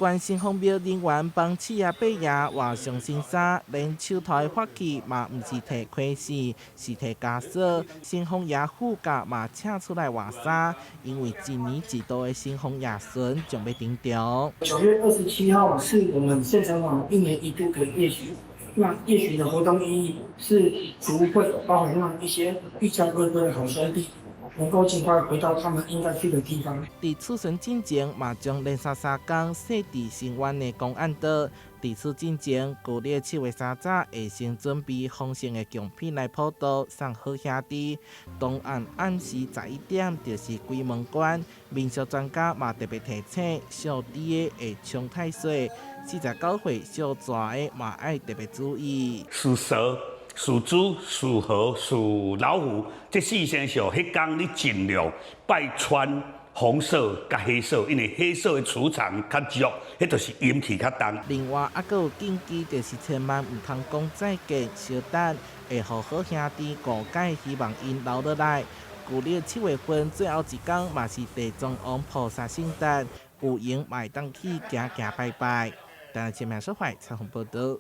縣城隍廟人員幫鼠仔伯爺換上新衫，連手頭的法器嘛毋是提開線，是提枷鎖。城隍爺副駕嘛請出來換衫，因為一年一度的城隍爺巡將欲登場。9月27號是我們縣城隍一年一度的夜巡。那夜巡的活動意義是逐會包含讓一些欲嫁未歸的好兄弟能夠盡快回到他們應該去的地方。佇出巡進前，嘛將連續3工設佇深淵的公案桌。佇此進前，舊曆7月3早會先準備豐盛的貢品來普渡送好兄弟。當晚暗時11點就是鬼門關。民俗專家嘛特別提醒，屬豬的會沖太歲，49歲屬蛇的嘛愛特別注意。屬蛇、屬豬、屬猴、屬老虎，這四生肖，彼工你盡量愛穿紅色佮黑色，因為黑色的磁場較弱，彼就是陰氣較重。另外，猶閣有禁忌，就是千萬毋通講再見，相等會予好兄弟誤解，希望𪜶留落來。舊曆7月份最後一工嘛是地藏王菩薩聖誕，有閒嘛會當去行行拜拜。台視新聞採訪報導。